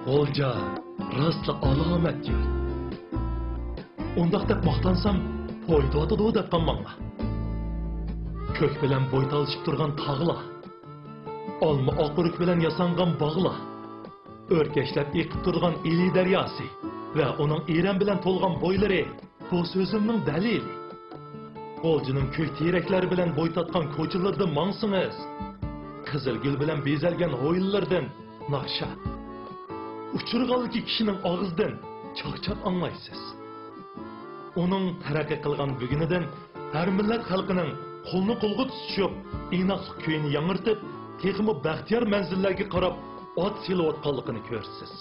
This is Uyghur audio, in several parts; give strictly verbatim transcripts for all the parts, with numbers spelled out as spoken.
غۇلجا راستلا ئالامەت يۇرت. ئۇنداق دەپ ماختانسام، پويىتىۋاتىدۇ دەپ قالماڭلار. كۆك بىلەن بوي تالىشىپ تۇرغان تاغلار، ئالما ئاقئۆرۈك بىلەن ياسانغان باغلار، ئۆركەشلەپ ئېقىپ تۇرغان ئىلى دەرياسى ۋە ئۇنىڭ ئىرەن بىلەن تولغان بويلىرى بۇ سۆزۈمنىڭ دەلىلى. غۇلجىنىڭ كۆك تېرەكلەر بىلەن بوي تارتقان كوچىلىرىدا ماڭسىڭىز، قىزىل گۈل بىلەن بېزەلگەن ھويلىلىرىدىن ناخشا، ئۇچۇرغانلىكى كىشىنىڭ ئاغزىدىن چاقچاق ئاڭلايسىز. ئۇنىڭ تەرەققىي قىلغان بۈگۈنىدىن ھەر مىللەت خەلقىنىڭ قولنى قولغا تۇتۇشۇپ، ئىناقلىق كۈيىنى ياڭرىتىپ، تېخىمۇ بەختىيار مەنزىللەرگە قاراپ ئات سېلىۋاتقانلىقىنى كۆرىسىز.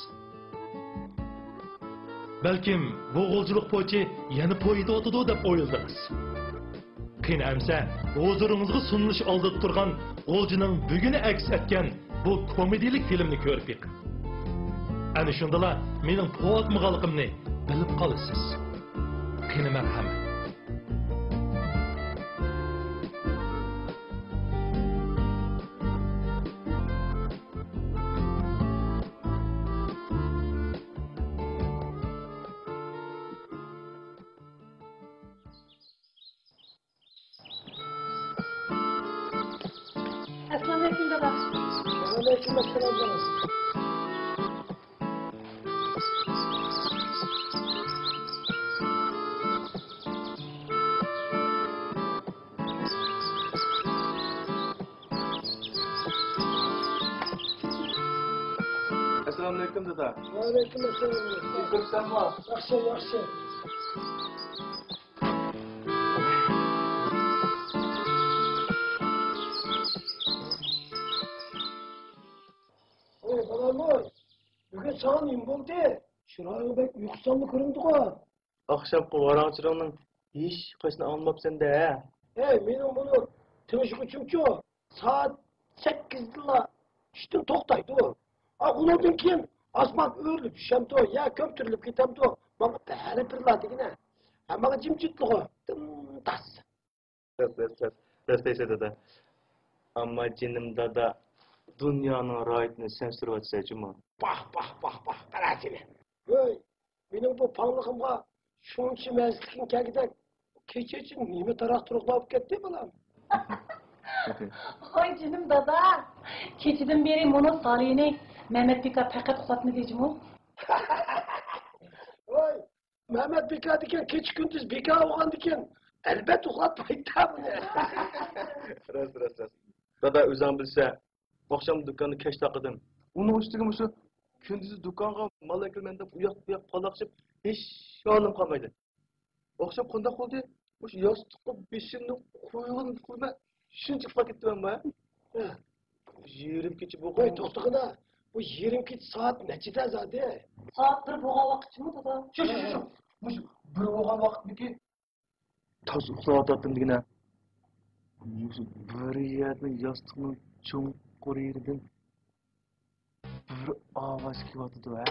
بەلكىم بۇ غۇلجىلىق پوچى يەنە پويىتىۋاتىدۇ دەپ ئويلىدىڭىز. قېنى ئەمسە، ھۇزۇرىڭىزغا سۇنۇلۇش ئالدىدا تۇرغان غۇلجىنىڭ بۈگۈنى ئەكس ئەتكەن بۇ كومېدىيىلىك فىلىمنى كۆرۈپ بېقىڭ. ئەنە شۇندىلا مېنىڭ پوۋاتمىغانلىقىمنى بىلىپ قالىسىز. قېنى مەرھەمەت. ئەسسالامۇئەلەيكۇم، دادا. ۋەئەلەيكۇم ئەسسالام، دادا. ئەسسالامۇئەلەيكۇم، دادا. ۋەئەلەيكۇم ئەسسالام. كۆرۈپسەنمۇ؟ ياخشى، ياخشى. ئوي، بالام، ئوي. بۈگۈن ساڭا نېمە بولدى؟ چىرايىڭ بەك ئۇيقۇسىزلا كۆرۈندىغۇ. ئاخشامقى ۋاراڭ-چۇرۇڭنىڭ ھېچقايسىنى ئاڭلىماپسەن-دە. ھەي، مېنىڭ مۇنۇ تىڭشىغۇچۇمچۇ سائەت سەككىزدىلا ئىشتىن توختايدۇ. ئا، ئۇنىڭدىن كېيىن ئاسمان ئۆرۈلۈپ چۈشەمدۇ يا كۆمتۈرۈلۈپ كېتەمدۇ، ماڭا بەرىبىرلا دېگىنە. ھە، ماڭا جىمجىتلىغۇ، دىمداس. راست، راست، راست. راست دەيسەن، دادا. ئەمما جېنىم دادا، دۇنيانىڭ راھىتىنى سەن سۈرۈۋاتىسەن جۇمۇ. پاھ، پاھ، پاھ، پاھ، قارا سېنى. ھۆي، مېنىڭ بۇ پاڭلىقىمغا شۇنچە مەستلىكىڭ كەلگۈدەك، كېچىچە نېمە تاراق-تۇرۇقلار بولۇپ كەتتى، بالام؟ ۋاي جېنىم دادا، كېچىدىن بېرى مۇنۇ سالىنى مەمەت بىكار پەقەت ئۇخلاتمىدى جۇمۇ. ۋاي، مەمەت بىكار دېگەن كېچە-كۈندۈز بىكار بولغاندىكىن، ئەلبەتتە ئۇخلاتمايدۇ بۇنى. راست، راست، راست. دادا، ئۆزۈڭ بىلسە، ئاخشام دۇكاننى كەچ تاقىدىم. ئۇنىڭ ئۈستىگە مۇشۇ كۈندۈزى دۇكانغا مال ئەكىلىمەن دەپ ئۇياق-بۇياق پالاقشىپ، ھېچ ھالىم قالمايدۇ. ئاخشام قانداق بولدى؟ مۇشۇ ياستۇققا بېشىمنى قويغىنىمنى قويماي، شۇنچە ئۇخلاپ كەتتىمەن. يېرىم كېچە بولغان. ۋاي، توختىغىنا. بۇ يېرىم كېچە سائەت نەچچىدە زادى؟ سائەت بىر بولغان ۋاقىتچىمۇ، دادا؟ شۇ، شۇ، شۇ، شۇ. مۇشۇ بىر بولغان ۋاقىتمىكىن؟ تازا ئۇخلاۋاتاتتىم دېگىنە. مۇشۇ بىر يەردىن ياستۇقنىڭ چوڭقۇر يېرىدىن بىر ئاۋاز كېلىۋاتىدۇ ھە.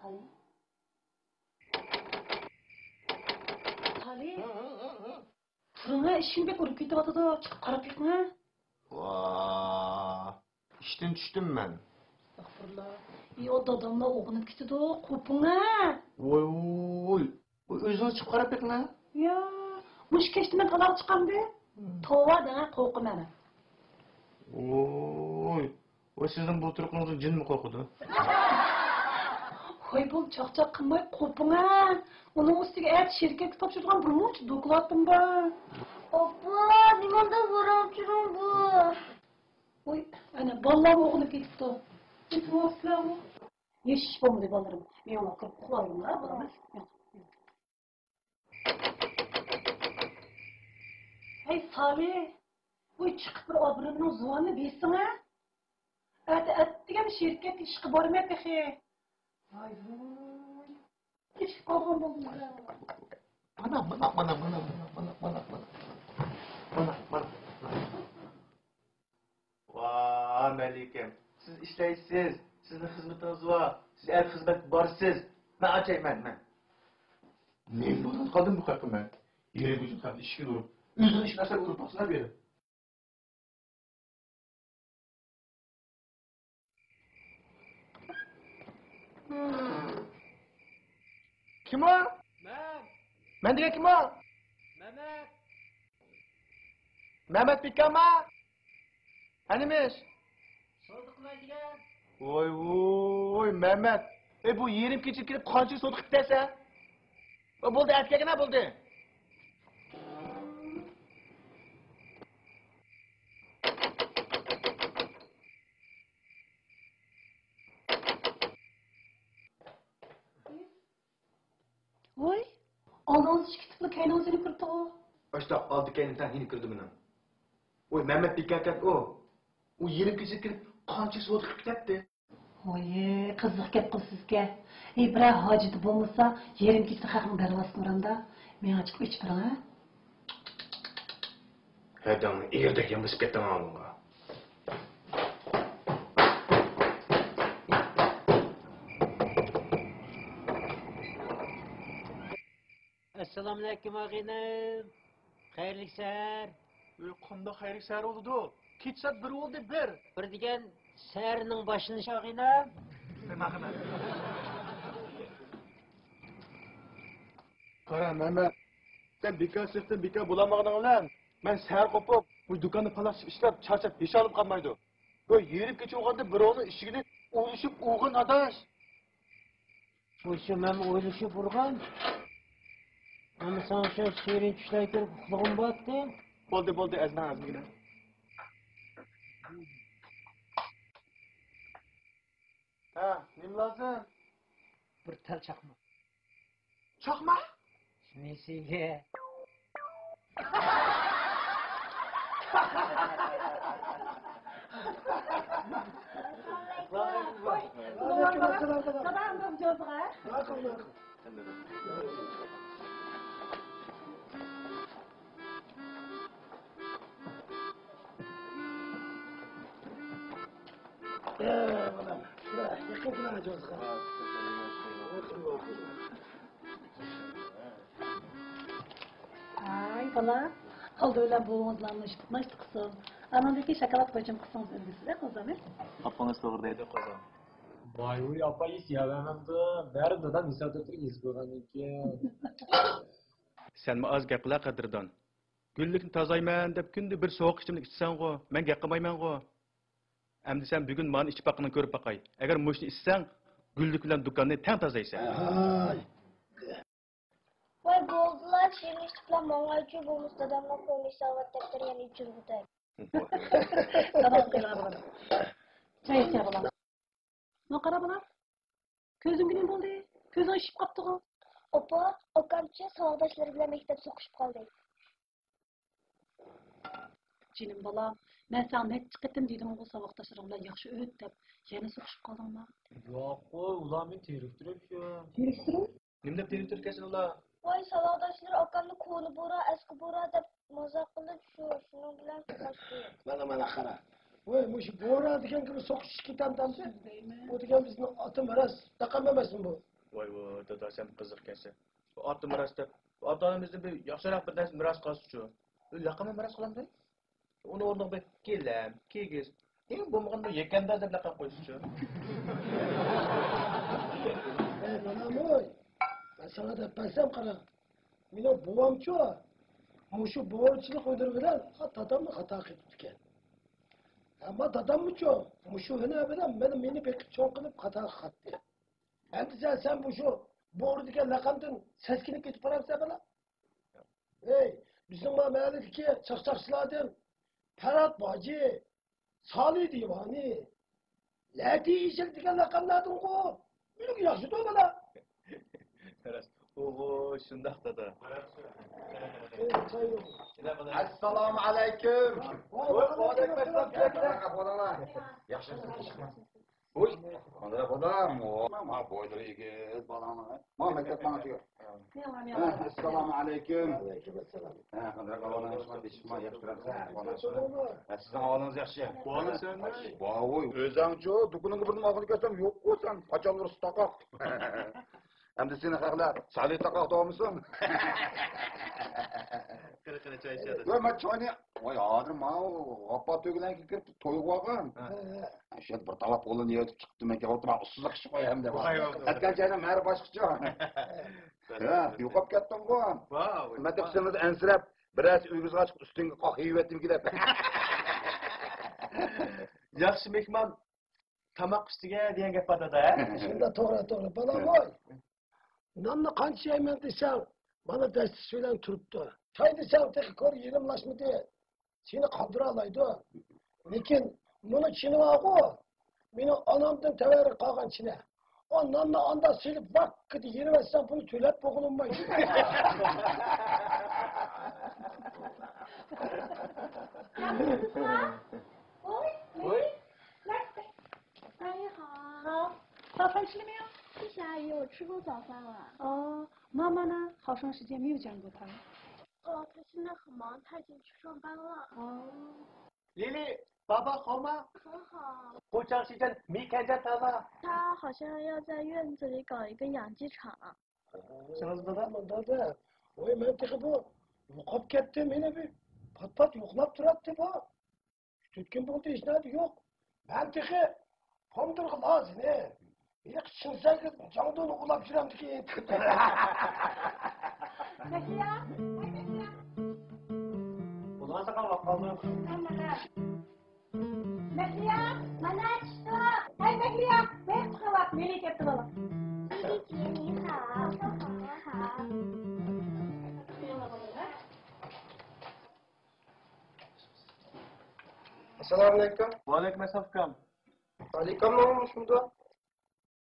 سالى؟ سالى؟ تۇرۇڭە، ئىشىكنى بەك ئۇرۇپ كېتىۋاتىدۇ، چىقىپ قاراپ بېقىڭە. ۋاا، ئىشتىن چۈشتۈم مەن. ئەستەغپۇرۇللا. ئى، ئۇ داداملا ئويغىنىپ كېتىدۇ، قوپۇڭە. ۋوي، ۋوي، ۋوي. ئۆزىڭىز چىقىپ قاراپ بېقىڭە. يا، مۇشۇ كەچتە مەن تالاغا چىقامدۇ؟ توۋا دەڭە، قورقىمەن. ۋوي، ۋوي، سىزنىڭ بۇ تۇرقىڭىزدىن جىنمۇ قورقىدۇ. ھوي، بۇ چاقچاق قىلماي قوپۇڭە. ئۇنىڭ ئۈستىگە ئەتە شىركەتكە تاپشۇرىدىغان بىر مۇنچە دوكلاتىم بار. ئاپا، نېمانداق ۋاراڭ-چۇرۇڭ بۇ؟ ۋوي، ئەنە بالىلارمۇ ئويغىنىپ كېتىپتۇ. كېتىۋاپسىلەرمۇ؟ ھېچ ئىش بولمىدى بالىلىرىم. مېنىڭ كىرىپ ئۇخلاۋېرىڭلار بالىلار. ھەي سالى، بۇ چىقىپ بىر ئابرىمنىڭ زۇۋانىنى بېسىڭە. ئەتە ئەتىگەن شىركەتكە ئىشقا بارىمەن تېخى. ۋاي ۋاي. كېچىكىپ قالغان بولدۇم. مانا، مانا، مانا. ۋا، مەلىكەم، سىز ئىشلەيسىز، سىزنىڭ خىزمىتىڭىز بار، سىز ئەر خىزمەتكە بارىسىز. مەن ئاچاي، مەن، مەن. نېمە بولۇپ قالدىم بۇ قېقىم مەن؟ يېرىم كېچىدە قانداق ئىشىكنى ئۇرۇپ، ئۆزىنىڭ ئىشىنى ئاسراپ ئۇرۇپ باقسىلا بېرىپ. كىم ئۇ؟ مەن. مەن دېگەن كىم ئۇ؟ مەمەت. مەمەت بىكامما؟ ئەنىمىش. سودا قىلاي دېگەن. ۋاي، ۋوي، مەمەت. ئەي، بۇ يېرىم كېچىدە كېلىپ قانچىلىك سودا قىپتىسەن؟ بولدى، ئەتە كەلگىنە، بولدى. ۋوي، ئالدىڭىز ئىشىك تۇتۇپلا كەينىڭىز يېنىپ كىرىپتىغۇ. ئاشتا ئالدى كەينى تەڭ يېنىپ كىردى مېنىڭ. ۋوي، مەمەت بىكاركەن ئۇ. ئۇ يېرىم كېچىدە كىرىپ قانچە سودا قىلىپ كېتەتتى. ۋوي، قىزىق گەپ قىلىسىزكەن. ئەي، بىرەر ھاجىتى بولمىسا، يېرىم كېچىدە خەقنىڭ دەرۋازىسىنى ئۇرامدا. مېڭە چىقىپ ئېچىپ بېرىڭ، ھە؟ ھەدەڭنى ئېرىدەك يامىشىپ كەتتىڭ ئاڭا. ئەسسالامۇئەلەيكۇم، ئاغىنەم. خەيرلىك سەھەر. ئۆي، قانداق خەيرلىك سەھەر بولىدۇ؟ كېچە سائەت بىر بولدى، بىر. بىر دېگەن سەھەرنىڭ باشلىنىشى، ئاغىنەم. قارا، مەمەت، سەن بىكار سىرتتىن بىكار بولالمىغىنىڭ بىلەن، مەن سەھەر قوپۇپ، بۇ دۇكاننى پالاقچىلىق ئىشلەپ، چارچاپ، ھېسابىم قالمايدۇ. بۇ يېرىم كېچە بولغاندا بىراۋنىڭ ئىشىكىنى ئۇرۇشۇپ ئۇرغىن، ئاداش. مۇشۇ مەن ئويلىشىپ ئۇرغان. ئەمما ساڭا شۇ شېرىن چۈشلەر كۆرۈپ ئۇخلىغۇم بارتتى. بولدى، بولدى، ئەزمە، ئەزمىگىنە. ھە، نېمە لازىم؟ بىر تال چاقماق. چاقماق؟ نېسىگە؟ ئاي، بالا، ئالدى بىلەن بوۋىڭىز نان ئۇشتۇقنى ئاشتى قىلسۇن. ئانىڭدىن كېيىن شاكىلات قويچىمۇ قىلسىڭىز ئۈلگىسىدە، قوزام. ئاپىڭىز توغرا دەيدۇ، قوزام. ۋاي، ۋۇي، ئاپا ھېس يەۋەرمەمدۇ. بەرىبىر دادام ھېساب دەپتىرىگە يېزىپ قويغان ئىكەن. سەنمۇ ئاز گەپ قىلا، قەدىردان. گۈللۈكنى تازىلايمەن دەپ كۈندە بىر سوغۇق ئىچىملىك ئىچىسەنغۇ، مەن گەپ قىلمايمەنغۇ. ئەمدى سەن بۈگۈن مانا ئىچىپ باققىنىڭ كۆرۈپ باقاي. ئەگەر مۇشۇنى ئىچسەڭ، گۈللۈك بىلەن دۇكاننى تەڭ تازىلايسەن. ھاي. ۋاي، بولدىلا، شېرىن ئىچىپلا ماڭايچۇ، بولمىسا دادامنىڭ قولىنى ساۋات دەپتىرى يەنە ئېچىلغۇدەك. دادام قىلىۋالىدۇ. چاي ئىچە، بالام. ماڭا قارا، بالام. كۆزۈڭگە نېمە بولدى؟ كۆزۈڭ ئىششىپ قاپتىغۇ؟ ئاپا، ئاكامچۇ ساۋاقداشلىرى بىلەن مەكتەپتە سوقۇشۇپ قالدى. جېنىم بالام، مەن ساڭا نەچچە قېتىم دېدىمغۇ، ساۋاقداشلىرىڭ بىلەن ياخشى ئۆت دەپ، يەنە سوقۇشۇپ قالدىڭما؟ ياققۇ، ئۇلار مېنى تېرىكتۈرۈپتۇ. تېرىكتۈرۈپ؟ نېمە دەپ تېرىكتۈركەنسىن ئۇلار؟ ۋاي، ساۋاقداشلىرى ئاكامنى كونا بورا، ئەسكى بورا دەپ مازاق قىلىپ، شۇ، شۇنىڭ بىلەن تۇتاشتى. مانا، مانا، قارا. ۋاي، مۇشۇ بورا دېگەن كىمى سوقۇشۇپ كېتەمدۇ؟ ئۇ دېگەن بىزنىڭ ئاتا مىراس لەقەم ئەمەسمۇ بۇ؟ ۋاي، ۋاي، دادا، سەن قىزىقكەنسەن. ئاتا مىراس دەپ، ئاتا-ئانىمىزدىن بىر ياخشىراق بىر نەرسە مىراس قالسىچۇ؟ لەقەممۇ مىراس قالامدۇ؟ ئۇنىڭ ئورنىغا بىر گىلەم، كىگىز، ئەڭ بولمىغاندا بىر يەكەنداز دەپ لەقەم قويسىچۇ؟ ئەي، بالام ئۆي، مەن ساڭا دەپ بەرسەم قارا، مېنىڭ بوۋامچۇ مۇشۇ بورىچىلىق ھۈنىرى بىلەن دادامنى خاتا قىلىپتىكەن. ئەمما داداممۇچۇ مۇشۇ ھۈنەر بىلەن مېنى، مېنى بېقىپ چوڭ قىلىپ خاتا قىلىپتى. ئەمدى سەن، سەن مۇشۇ بورا دېگەن لەقەمدىن سەسكىنىپ كېتىپ قالامسەن، بالا؟ ھەي، بىزنىڭ ما مەھەللىدىكى چاقچاقچىلاردىن پەرھات باجى، سالى دىۋانى، لەتى ئېشەك دېگەن لەقەملەردىنغۇ ئۈلگە ياخشىدۇ، بالا. راست. ئوغۇ، شۇنداق، دادا. ئەسسالامۇ ئەلەيكۇم. ۋەئەلەيكۇم ئەسسالام. كەل، كەل. ئەھۋالىڭلار؟ ياخشىمۇ؟ ھوي، مانا بۇ ئەسسالامۇ. ما بويلىرى ئېگىز بالامنىڭ. ما مەكتەپ ماڭا تۈگە. ھە، ئەسسالامۇ ئەلەيكۇم. ۋەئەلەيكۇم ئەسسالام. ھە، قانداق ئەھۋالىڭىز؟ ياخشىمۇ؟ ياخشى تۇرامسىز؟ ھە، سىزنىڭ ئەھۋالىڭىز ياخشى؟ ۋاي، ئۆزۈڭچۇ؟ دۇكىنىڭغا بىرنېمە ئالغىلى كەلسەم، يوققۇ سەن. قاچانلىرى تاقاق. ئەمدى سېنى خەقلەر سالى تاقاق دەۋالمىسۇن؟ قېنى، قېنى، چاي ئىچىۋېتىڭ. ياق، مەن چاينى، ۋاي، ھازىر ماۋۇ غاپپار تۆگىلەرگە كىرىپ تويغا بارغان. ھە. شۇ يەردە بىر تاۋاق ئۇلىنى يەۋېتىپ چىقتىم، مەن كەۋاتىمەن، ئۇسسۇللۇق ئىشى قوي ئەمدى. ۋاي، ۋاي، ۋاي. ئەتكەن چاينىڭ مەرى باشقىچە. ھە، يوقاپ كەتتىڭغۇ. ۋاي، ۋاي. مەن تېخى سېنى ئەنسىرەپ، بىرەرسى ئۆگىزىگە چىقىپ ئۈستۈڭگە قاق يېيىۋەتتىم دەپ. ياخشى مېھمان تاماق ئۈستىگە دېگەن گەپ بار دادا، ھە؟ شۇنداق، توغرا، توغرا. بالام، ھوي. ناننى قانچە يەيمەن دېسەڭ، مانا دەستىسى بىلەن تۇرۇپتۇ. چاي دېسەڭ، تېخى كور يېرىملاشمىدى. سېنى قاندۇرالايدۇ. لېكىن مۇنۇ چىنى بارغۇ، مېنىڭ ئانامدىن تەۋەلىك قالغان چىنە. ئۇ ناننى ئانداق سېلىپ ۋاككىدە يېرىۋەتسەڭ، بۇنى تۆلەپ بولغىلى بولمايدۇ. ۋوي، ۋوي. 哎，好。早餐吃了没有？吃啥呀？我吃过早饭了。哦，妈妈呢？好长时间没有见过她。哦，她现在很忙，她已经去上班了。哦。 لىلى، بابا 好吗？很好。 قوچاق شىجەن، مىكەنجەن تالا؟ 他好像要在院子里搞一个养鸡场。 سىڭىز دادا؟ دادا، ۋاي، مەن تېخى بۇ يوقاپ كەتتى، مېنى بىر پات-پات يوقلاپ تۇراتتى بۇ. ئۈچ تۆت كۈن بولدى، ھېچنەدە يوق. مەن تېخى پومدۇرغا لازىنى، ھېلىقى چىڭزەگە جاڭدۇنى ئۇلاپ يۈرەمدىكىن. مەھلىيا، ھەي مەھلىيا. بۇلار ساقال ۋاقالدى. مەھلىيا، مانا چىقتۇق. ھەي مەھلىيا، مېنى چىقىرىۋاپ، مېنى كەتتى بالا. ئەسسالامۇئەلەيكۇم. ۋەئەلەيكۇم ئەسسالام ئۇكام. ئەلىكاممۇ مۇشۇمدا؟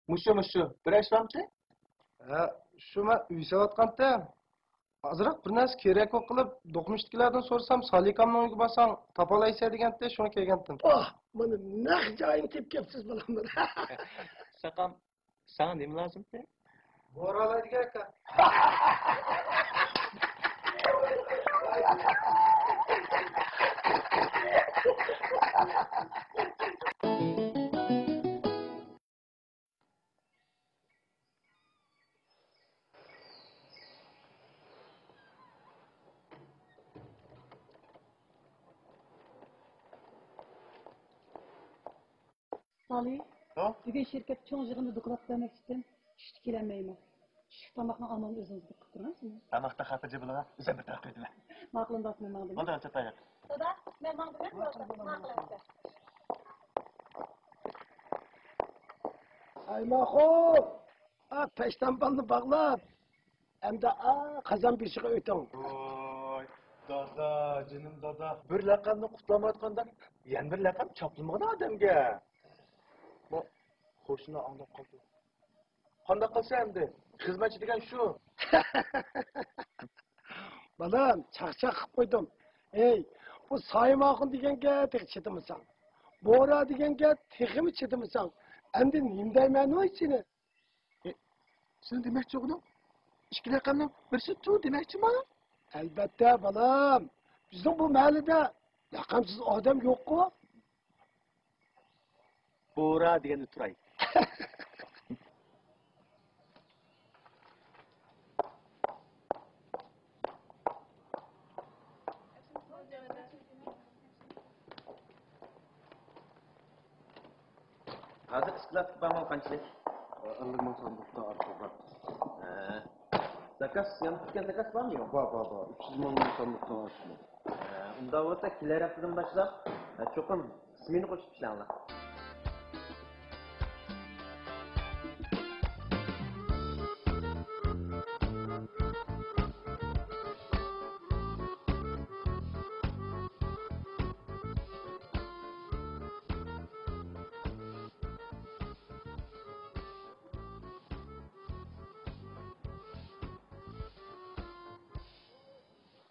مۇشۇ، مۇشۇ. بىر ئىش بارمىتى؟ ھە، شۇ مەن ئۆي سېلىۋاتقانتىم. ئازراق بىر نەرسە كېرەك بولۇپ قېلىپ، دوقمۇشتىكىلەردىن سورىسام، سالىكامنىڭ ئۆيىگە بارساڭ تاپالايسەن دېگەنتى، شۇڭا كەلگەنتىم. ئاھ، مانا نەق جايىنى تېپىپ كەپسىز، بالام. ساقام، ساڭا نېمە لازىمتى؟ بورالايدىغان ئاكا. سالى، ھە؟ بۈگۈن شىركەتتە چوڭ يىغىندا دوكلات بەرمەكچىدىم. چۈشتە كېلەلمەيمەن. چۈشلۈك تاماقنىڭ ئامىلىنى ئۆزىڭىز بىر قىلىپ تۇرىڭىز. تاماقتا خاتىرجەم بولۇڭ، ئۆزۈم بىر تەرەپ قىلىۋېتىمەن. ماقۇل، ئۇنداق مەن ماڭدىم. بولدى، ئەلچاپايلىق. دادا، مەن ماڭدىم، مەن بولدۇم. ماقۇل، ئەلچا. ئاي ماقۇل، ئا، پەشتانبالنى باغلاپ، ئەمدى، ئا، قازان بېشىغا ئۆتۈڭ. ۋاي، دادا، جېنىم دادا. بىر لەقەمنى قۇتلامايۋاتقاندا يەنە بىر لەقەم چاپلىمىغىن ئادەمگە. بۇ قوشنا ئاڭلاپ قالدى. قانداق قىلسا ئەمدى؟ خىزمەتچى دېگەن شۇ. بالام، چاقچاق قىلىپ قويدۇم. ھەي، بۇ سايماخۇن دېگەنگە تېخى چىدىمىساڭ، بورا دېگەنگە تېخىمۇ چىدىمىساڭ، ئەمدى نېمە دەيمەن ۋاي سېنى؟ ئى، سېنىڭ دېمەكچى بولغىنىڭ ئىككى لەقەمنىڭ بىرسى تۇ دېمەكچىما؟ ئەلبەتتە، بالام. بىزنىڭ بۇ مەھەللىدە لەقەمسىز ئادەم يوققۇ. بورا دېگەندە تۇراي. ھازىر ئىسكىلاتتا بار مال قانچىلىك؟ ئەللىك مىڭ ساندۇقتا ئارتۇقراق. ھە. زاكاز، يەنە كۈتكەن زاكاز بارمۇ يوق؟ بار، بار، بار. ئۈچ يۈز مىڭ ساندۇقتىن ئاشىدۇ. ھە، ئۇنداق بولسا كېلەر ھەپتىدىن باشلاپ، ھە، چوقۇم سمېنا قوشۇپ ئىشلەڭلار.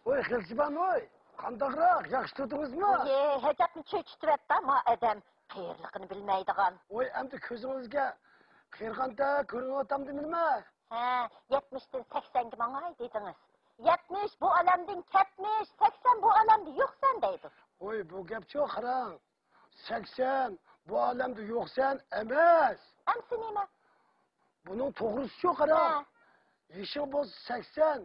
ۋوي، غىلجىمان ۋوي، قانداقراق، ياخشى تۇردىڭىزمۇ؟ ئىيە، ھەجەپنى چۆچۈتۈۋەتتى ما ئادەم، قېرىلىقىنى بىلمەيدىغان. ۋوي، ئەمدى كۆزىڭىزگە قېرىغاندا كۆرۈنۈۋاتامدىمەن؟ ھە، يەتمىشتىن سەكسەنگە ماڭاي دېدىڭىز. يەتمىش بۇ ئالەمدىن كەتمىش، سەكسەن بۇ ئالەمدە يوقسەن دەيدۇ. ۋوي، بۇ گەپچۇ قاراڭ. سەكسەن بۇ ئالەمدە يوقسەن ئەمەس. ئەمسە نېمە؟ بۇنىڭ توغرىسىچۇ قاراڭ. ھە. يېشىڭ بولسا سەكسەن،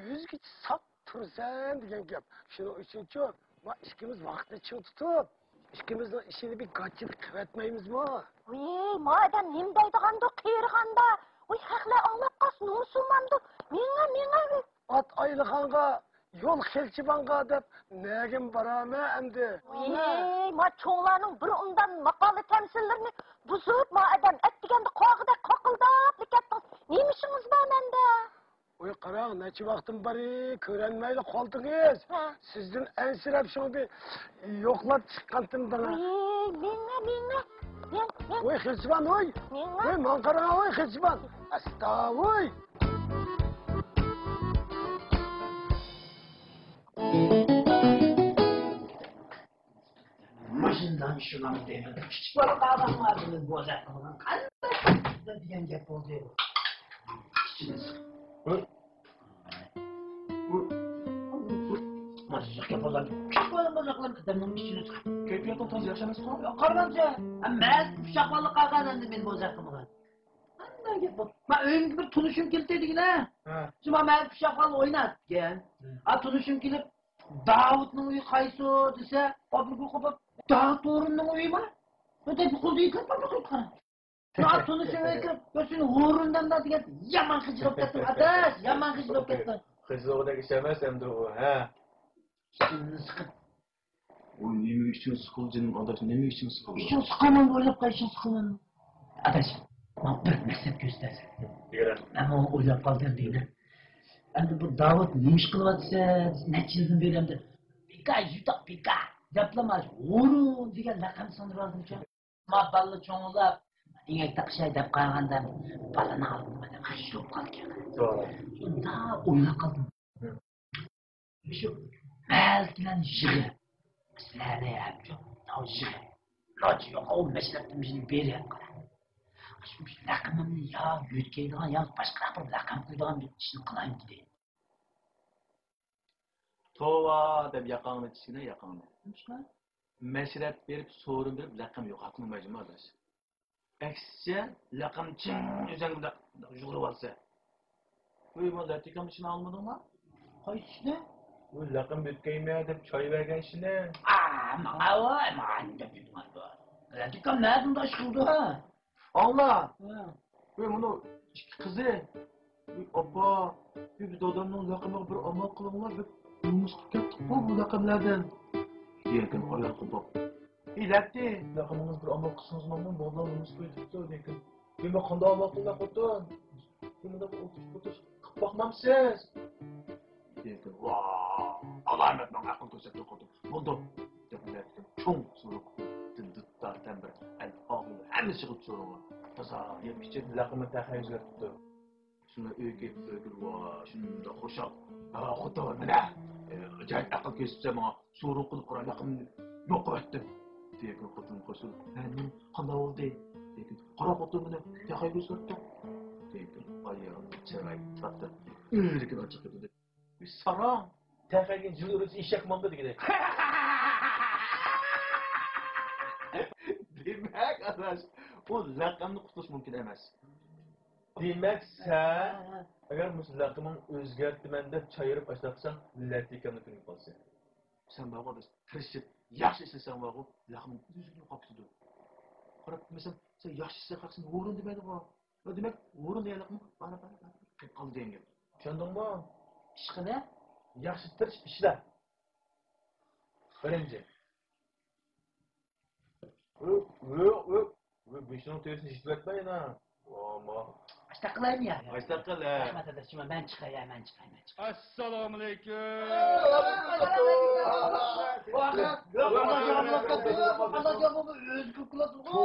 يۈزگىچە ساق تۇرىسەن دېگەن گەپ. شۇنىڭ ئۈچۈنچۇ، ما ئىككىمىز ۋاقىتنى چىڭ تۇتۇپ، ئىككىمىزنىڭ ئىشىنى بىر گاچىدا قىلىۋەتمەيمىزمۇ؟ ۋىي، ما ئادەم نېمە دەيدىغاندۇ، قېرىغاندا؟ ۋىي، خەقلەر ئاڭلاپ قالسا نومۇسۇمامدۇ؟ مېڭە، مېڭە. ئات ئايلىغانغا، يول خېلىچىبانغا دەپ نەگىمۇ بارامەن ئەمدى؟ ۋىي، ما چوڭلارنىڭ بىر ئومدان ماقالە تەمسىللىرىنى بۇزۇپ، ما ئادەم ئەتىگەندە قاغىدەك قاقىلداپلا كەتتىڭىز. نېمە ئىشىڭىز بار مەندە؟ ۋوي، قاراڭ، نەچچە ۋاقىتتىن بېرى كۆرەلمەيلا قالدىڭىز. ھە. سىزدىن ئەنسىرەپ شۇڭا بىر يوقلاپ چىققانتىم دەڭە. ۋىي، مېڭە، مېڭە. مېڭ، مېڭ. ۋوي، خېلىچىبان، ۋوي. مېڭە. ۋوي، ماڭا قاراڭ، ۋوي، خېلىچىبان. ئەستا، ۋوي. ماشىنىدىن شۇلام دەيمەن. كىچىك بالا قالغانلار بىلەن بوزەك قىلغان قانداق دېگەن گەپ بولدى. ئىچىمىز. ماشىنىلىق گەپ بولغان. كىچىك بالا بوزەك قىلغان ئادەمنىڭ ئىچىنى چىقىپ. كەيپىياتىڭ تازا ياخشى ئەمەسقۇ؟ قارىمامچە. مەن پىشاق بالا قالغان ئەمدى مېنى بوزەك قىلمىغان. قانداق گەپ بۇ؟ مەن ئۆيۈمگە بىر تونۇشۇم كېلىپتۇ دېگىنە. ھە. شۇ مەن پىشاق بالا ئويناۋاتىكەن. ھە. ئا، تونۇشۇم كېلىپ، داۋۇتنىڭ ئۆيى قايسى دېسە، ئابلىكى قوپۇپ، داۋۇت ھورۇننىڭ ئۆيىمۇ؟ بۇ دەپ قولدا يېتىلىپ قالدى قويۇپ قارا. شۇ تونۇشۇم ئۆيگە كىرىپ، يا سېنى ھورۇندامدا دېگەن، يامان خىجىل بولۇپ كەتتىم، ئاداش، يامان خىجىل بولۇپ كەتتىم. خىجىل بولغۇدەك ئىش ئەمەس ئەمدى ئۇ، ھە. ئىچىمنى سىقىپ. ئۇ نېمە ئۈچۈن سىقىلدى جېنىم ئاداش، نېمە ئۈچۈن سىقىلدى؟ ئىچىڭ سىقىلمامدۇ، ئويلاپ قارايسەن سىقىلمامدۇ؟ ئاداش، ماڭا بىر مەقسەت كۆرسىتەرسەن. بېرە. مەن ماڭا ئويلاپ قالدىم دەيمەن. ئەمدى بۇ داۋۇت نېمە ئىش قىلىۋاتىسەن؟ نەچچە يىلدىن بېرى ئەمدى بىكار، يۇتاق بىكار دەپلا مانا ھورۇن دېگەن لەقەم سىڭدۈرۈۋالدىمچۇ. ما بالىلار چوڭلاپ، ئىنەك تاقىشاي دەپ قارىغاندا، بالىنىڭ ئالدىدا مانا خىش بولۇپ قالىدىكەن. توغرا. شۇنداق ئويلاپ قالدىم. مم. شۇ مەلىكىلەرنى يىغىپ، سىلەرنى ھەم شۇ يىغىپ، ناچى يوق، ئۇ مەشرەپتىن بىزنى بېرىپ قارا. شۇ لەقىمىمنى يا يۆتكەيدىغان، يا باشقىراق بىر لەقەم قويىدىغان بىر ئىشنى قىلايمىكىن دېدى. توۋا دەپ ياقاڭنى چىشكىنە ياقاڭنى. نېمىشقا؟ مەشرەپ بېرىپ، سورۇن بېرىپ، لەقەم يوقاتمىغايلى ئاداش. ئەكسىچە، لەقەم چىڭ ئۆزەڭگە بۇنداق يۇغۇرۇۋالسا. ۋوي، ما لەتىكەم ئىشىنى ئالمىدىڭما؟ قايسىسىنى؟ ۋوي، لەقەم يۆتكەيمەن دەپ چاي بەرگەن ئىشىنى. ئا، ماڭا ۋاي، ماڭا دەپ يۈرمەيدۇ. لەتىكەم نەدە ئۇنداق ئىش قىلىدۇ، ھە؟ ئاڭلا. ھە. ۋوي، مۇنۇ ئىككى قىزى. ۋوي، ئاپا، ۋوي، بىز دادامنىڭ لەقىمىغا بىر ئامال قىلىڭلار، بىز نومۇس قىلىپ كەتتۇققۇ بۇ لەقەملەردىن. دېگەن ئايال قىلدۇق. ئى لەتى، لەقىمىڭىز بىر ئامال قىلسىڭىز ماڭا، بالىلار نومۇس قويۇپتۇ دېگەن. دېمەك، قانداق ئامال قىلىمەن خوتۇن؟ دېمەك، ئولتۇرۇپ ئولتۇرۇپ قىلىپ باقمامسىز؟ دېگەن. ۋاھ، ئالامەت ماڭا ئەقىل كۆرسەتتى خوتۇن. بولدى دەپ، چوڭ سورۇن قىلدى. دۇتار تەمبىر، ئەل ئاغلىرى ھەممىسى يىغىلىپ سورۇنغا. تازا يەپ ئىچىپ لەقىمنى تېخى ئۆزگەرتىپتۇ. شۇنداق ئۆيگە كېلىپ، ئۆيگە، ۋاي، شۇنداق خۇشال. ھە، خوتۇن، مانا، ئە، ئاجايىپ ئەقىل كۆرسىتىپسەن ماڭا. سورۇن قىلىپ قارا، لەقەمنى يوق قىلىۋەتتىم. دېگەن خوتۇن قوشۇلۇپ، ھە، نېمە، قانداق بولدى؟ دېگەن، قارا خوتۇن مېنى تېخى ئۆزگەرتتى. دېگەن، ئايال چىراي تارتىپ، ئۆيلىرىكىنى ئاچىقىپ كېتىدۇ. ساراڭ، تېخى يىل ئۆتسە ئېشەك ماڭدى دېگىدەك. دېمەك، ئاداش، ئۇ لەقەمدىن قۇتۇلۇش مۇمكىن ئەمەس. دېمەك، سەن ئەگەر مۇشۇ لەقىمىڭنى ئۆزگەرتىمەن دەپ چايرىپ ئاشۇنداق قىلساڭ، لەتىكەمنى كۆنۈپ قالىسەن. سەن بارغۇ، ئاداش، تىرىشىپ ياخشى ئىشلىسەڭ بارغۇ، لەقىمىڭ ئۆزىدىن يوقاپ كېتىدۇ. قاراپ مېسەن، سەن ياخشى ئىشلىسەڭ، سېنى ھورۇن دېمەيدىغۇ. ۋە دېمەك، ھورۇن دېگەنلىكمۇ بارا، بارا، بارا قېلىپ قالدى دېگەن گەپ. چۈشەندىڭمۇ؟ ئىشقىلىپ ياخشى تىرىشىپ ئىشلە. بىرىنچى. ۋۆ، ۋۆ، ۋۆ، ۋۆ، بېشىنىڭ تۆرىسىنى يىتىۋەتمە يەنە. ئاشتاق قىلايمۇ يا؟ ئاشتاق قىل، ھە. رەھمەت ئاداش، مەن چىقاي، مەن چىقاي، مەن چىقاي. ئەسسالامۇئەلەيكۇم. ئۆزى كۆپ قىلىۋاتىدىغۇ.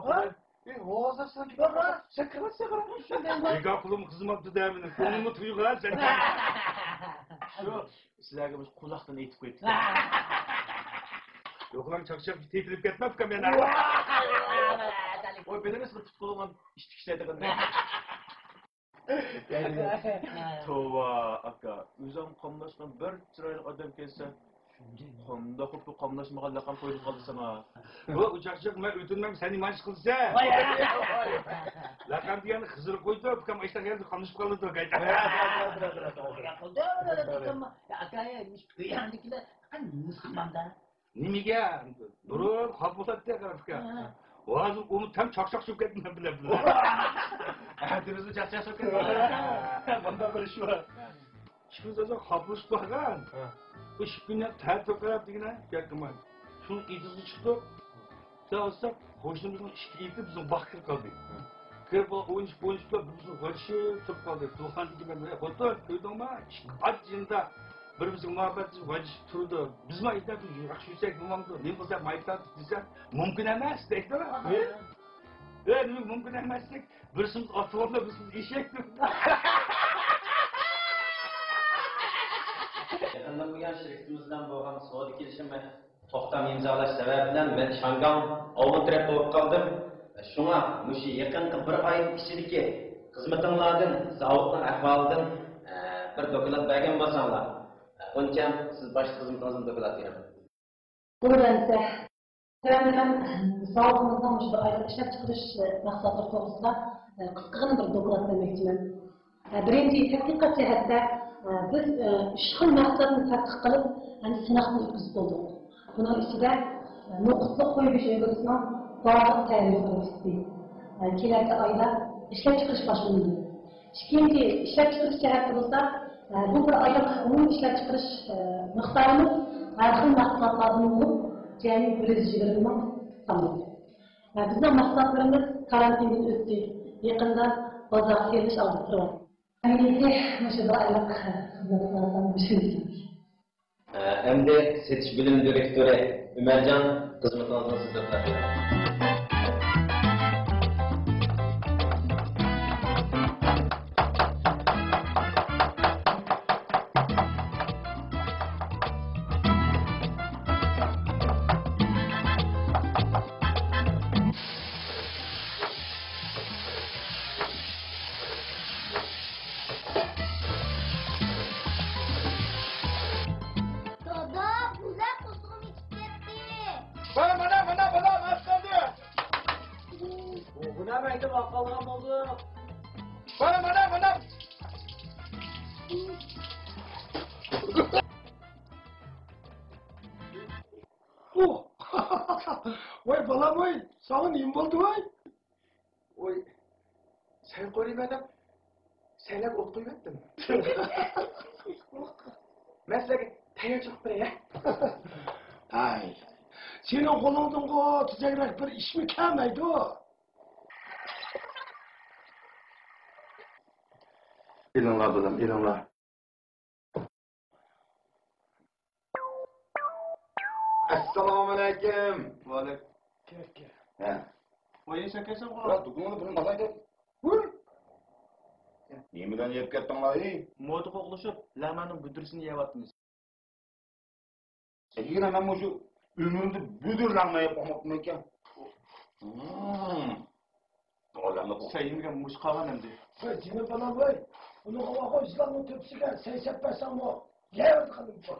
ھە؟ ئى، ھازىر سەن كىرىۋاتسەن، قارا. سەن كىرىۋاتسەن، قارا. شۇنداي. بىكار پۇلۇم خىزمەتتە دە مېنىڭ. كۆڭلۈممۇ تۇيغان سەن. شۇ سىلەرگە مۇشۇ قۇلاقتىن ئېيتىپ قويۇپ كېتەي. يوقلاڭ چاقچاق تېپىلىپ كەتمەپتىكەن مەن. ئوي، بىلىمىزغۇ پۇت-قولۇڭ ئىشتىك ئىشلەيدىغىنىنى. يەنى، توۋا، ئاكا، ئۆزۈڭ قاملاشقان بىر چىرايلىق ئادەم كەنسەن. قانداق بولۇپ بۇ قاملاشمىغان لەقەم قويۇلۇپ قالدى ساڭا؟ ۋە ئۇجاقچىق، مەن ئۆتۈنمەم، سەن نېمانچە قىلىسەن؟ لەقەم دېگەننى خىزىر قويدى، ئۇكام ئاشتا خىيالدا قاملىشىپ قالىدۇ، قايتا. ئاكا، نېمە قىلدى؟ نېمە قىلدى؟ نېمىگە؟ بۇرۇن خاپا بولاتتى قارا ئۇكا. ھە. ھازىر ئۇمۇ تەم چاقچاق چۈشۈپ كەتتى مەن بىلەن بىلەن. ئەتىمىزمۇ چاقچاق چۈشۈپ كەتتى. مۇنداق بىر ئىش بار. ئىككىمىز ئازراق خاپىلىشىپ قالغان. ھە. بۇ ئىككى كۈن تەتۈر قاراپ دېگىنە گەپ قىلماي. شۇ ئېتىزغا چىقتۇق. سەل ئالساق، قوشنىمىزنىڭ ئىككى ئېتى بىزنىڭ باغقا كىرىپ قالدى. كىرىپ ئوينىشىپ، ئوينىشىپ بىر بىرسىنى غاچىشىپ تۇرۇپ قالدى. تۇرغاندىكىن مەن، «ئەي خوتۇن، كۆردۈڭما؟ ئىككى ئات يېنىدا بىر بىرسىگە مۇھەببەتلىشىپ غاچىشىپ تۇرىدۇ. بىزمۇ ئېيتاتتۇق، ياخشى يۈرسەك بولمامدۇ؟ نېمە قىلساق مايتاتتۇق» دېسەم، «مۇمكىن ئەمەس» دەيدۇ. ئەي، نېمە مۇمكىن ئەمەسلىك؟ بىرسىمىز ئات بولامدۇ، بىرسىمىز ئېشەك. يېقىندىن بۇيان شىركىتىمىز بىلەن بولغان سودا كېلىشىمى توختام ئىمزالاش سەۋەبى بىلەن مەن شاڭگاڭ ئاۋۇ تەرەپتە بولۇپ قالدىم. شۇڭا مۇشۇ يېقىنقى بىر ئاينىڭ ئىچىدىكى خىزمىتىڭلاردىن، زاۋۇتنىڭ ئەھۋالىدىن، ئە، بىر دوكلات بەرگەن بولساڭلار. ئە، ئۇنچە سىز باشقا خىزمىتىڭىزدىن دوكلات بېرىڭ. بولىدۇ ئەمىسە. سەۋەبىنى مەن زاۋۇتىمىزنىڭ مۇشۇ بىر ئايلىق ئىشلەپچىقىرىش مەھسۇلاتلىرى توغرىسىدا، ئە، قىسقىغىنا بىر دوكلات بەرمەكچىمەن. بىرىنچى، تەتقىقات جەھەتتە، بىز ئۈچ خىل مەھسۇلاتنى تەتقىق قىلىپ، يەنى سىناقتىن ئۆتكۈزۈپ بولدۇق. بۇنىڭ ئىچىدە نوقۇتلۇق قوي گۆشى ئۈلگىسىنىڭ بارلىق تەييارلىق سۈپىتى كېلەر ئايدا ئىشلەپچىقىرىش باشلىنىدۇ. ئىككىنچى، ئىشلەپچىقىرىش جەھەتتە بولسا، بۇ بىر ئايلىق ئومۇمىي ئىشلەپچىقىرىش مىقدارىمىز ھەر خىل مەھسۇلاتلاردىن بولۇپ، جەمئىي بىر يۈز يىگىرمە مىڭ سانىدۇ. بىزنىڭ مەھسۇلاتلىرىمىز كارانتىندىن ئۆتتى، يېقىندا بازارغا سېلىنىش ئالدىدا تۇرۇۋاتىدۇ. ئەمەلىيىتى مۇشۇ بىر ئايلىق خىزمەت سائەتلىرىمىز شۇنچىلىك. ئەمدى سېتىش بۆلۈم دىرېكتورى ئۆمەرجان خىزمىتىڭىزنى سىزدىن تارتىمەن. دادا، بۇلار قوزغىلىپ كەتتى. مانا، مانا، مانا، بالام، ئاز قالدى. بۇ نېمە ئەيدىپ ئاقالغان بولدى؟ مانا، مانا، مانا. ۋاي بالام، ۋاي، ساڭا نېمە بولدى، ۋاي؟ ۋوي، سەن قورۇيمەن دەپ سەنلەرگە ئوت قويۇۋەتتىم. مەن سىلەرگە تەييار چىقىپ بېرەي، ھە؟ ھاي، سېنىڭ قولۇڭدىنغۇ تۈزەكرەك بىر ئىشمۇ كەلمەيدۇ. ئېلىڭلار بالام، ئېلىڭلار. ئەسسالامۇئەلەيكۇم. ۋەئەلەيكۇم. كىر، كىر. ھە. ۋاي، سەن كەلسەڭ، يا، دۇكىنىڭدا بىرنى ئالاي دەپ. ھۇر. نېمىدىن يەپ كەتتىڭلار، ئەي؟ مودا قوغلىشىپ، لەڭمەننىڭ بۈدرىسىنى يەۋاتىمىز. ئەگىر مەن مۇشۇ ئۆمرۈمدە بۈدۈر لەڭمەن يەپ باقماپتىمەن ئىكەن. ھىم. ئادەمنى قو- سەن يېمىگەن مۇشۇ قالغان ئەمدى. ۋاي، جېنىم بالام، ۋاي. ئۇنىڭغا ۋاقۇ يىلاننىڭ تۆپىسىگە سەي سەپ بەرسەڭمۇ، يەۋېتىدىغىنىم بار.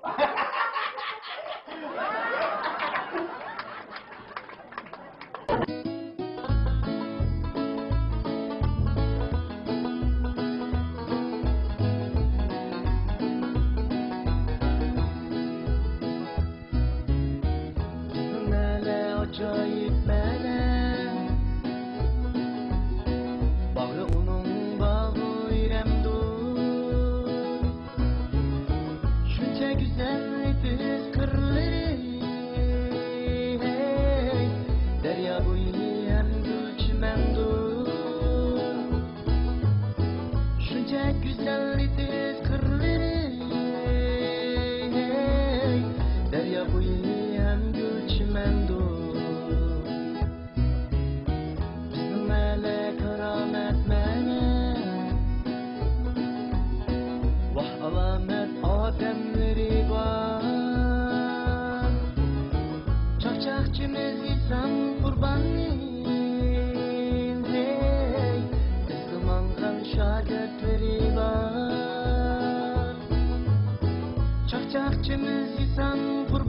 مەنە ئاجايىپ مەنە، باغرى ئۇنىڭ باغرى ئېرەمدۇ. شۇنچە گۈزەل ئېتىز قىرلىرى، سېمىز يىسان قۇربان